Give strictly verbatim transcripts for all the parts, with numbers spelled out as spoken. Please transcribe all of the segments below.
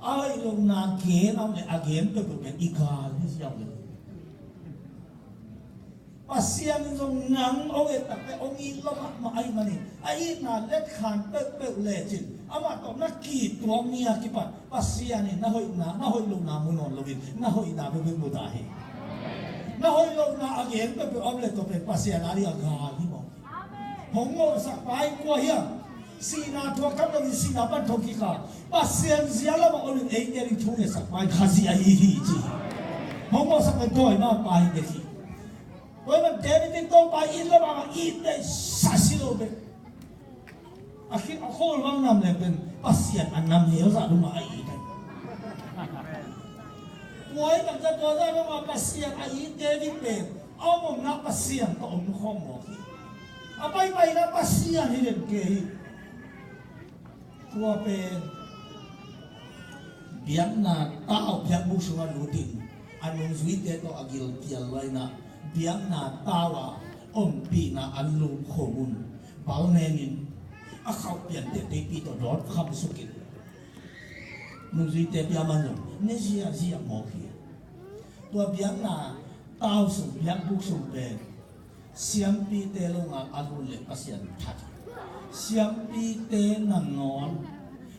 A hoih lohna gen a om leh a gen peuhpeuh pen i gal hi ziau lo. Pasian in zong nang hong et takte hong it lo mahmah ahih manin a itna letkhan peuhpeuh lecin amah tawh na kituak ni a kipan Pasian in na hoihna, na hoih lohna mu nawn loin na hoihna peuhpeuh mu ta hi. Na hoih lohna a gen peuhpeuh a om leh tua pen Pasian a ding a gal hi mawk. Hong mawhsak pa in kua hiam? Sihna thuak khat loin sihna pan thong kikal Pasian zia lamah ol in eite ding thu ngetsak pa in Khazih ahi hi ci. Hong mawhsak pen dawi mah pa hi dek hi. Tua ahih man David in Topa it lo mahmah, it deihsak si lo bek. A khit a khawl bang nam leng pen Pasian a nam hi a zah dong a it. Tua ahih takciang tua zah dong a Pasian a it David pen a om omna Pasian tawh om khawm mawk hi. A paipaina Pasian hi den kei hi. Tua pen biakna tau biakbuk sungah lutin a nungzuite tawh a gilkial luaina biakna tau a ompihna an lum khawm un. Bal nenin a khauh piante teipi tawh dawt kham sukin nungzuite pia man zong ne ziahziah mawk hi. Tua biakna tau sung biakbuk sung pen siampite lungah a lut leh Pasian that. Siampite nangawn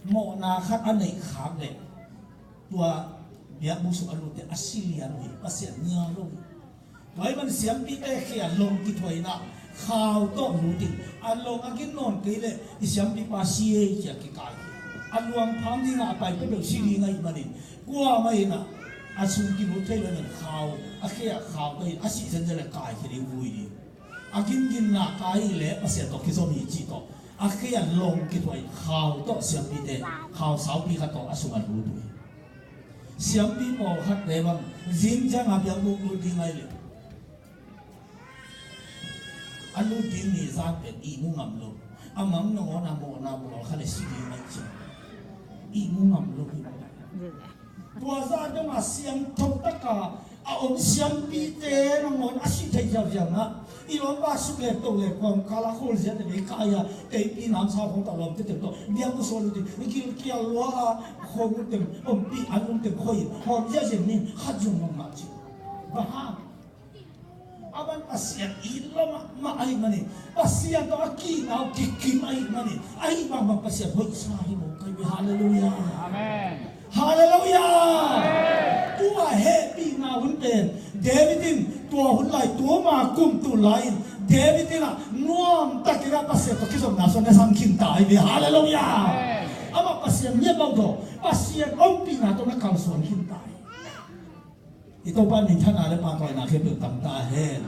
mawhna khat a neih khak leh tua biakbuk sung a lutte a si lian uh hi, Pasian nia lo hi. Tua ahih man siampite khia long kithuah in ah khau tawh lut in a long a gin nawn kei leh i siampipa si ei ci a kikai hi. A luang phang dingah a pai peuhpeuh si ding ahih manin kuamah in ah a sung kilut thei lo ahih man khau a khia khau tawh in a sih zenzen leh kaikhia ding vui ding. A ginginna kai leh Pasian tawh kizom hi cih tawh a khia long kithuah in khau tawh siampite khau saupi khat tawh a sungah lut uh hi. Siampi pawlkhatte bang zing ciang a biakbuk lut ding ahih leh a lut ding ni zan pen ihmu ngam lo. A mang nangawn a mawhna bawl kha leh si ding ahih ciang ihmu ngam lo hi. Tua zah dong a siangtho taka a om siampite nangawn a sih thei ziauziau na i lawmpa suk le to le kawmkal a khul ziate bei kai a teipi namsau khong tawh lawmte teng tawh biakbuk sung a lut ding i gilkial lua a khawng teng ompih an lum teng khoi in hawm ziahziah ning khat zong mangmah cih. Bang hang a ban Pasian it lo mahmah ahih manin Pasian tawh a kihna uh kikim ahih manin ahi bangbang Pasian hoihsa hi mawk kei ve. Halleluiah. Amen. Halleluiah. Amen. Tua hehpihna hun pen David in tua hun lai tuma kum tul lai in David in ah nuamtakin ah Pasian tawh kizopna sung na sang khin ta hi ve. Halleluiah. Amen. Amah Pasian ngiat bang tawh Pasian ompihna tawh na kalsuan khin ta hi. I Topa minthanna le pahtawina khempeuh tang ta hen.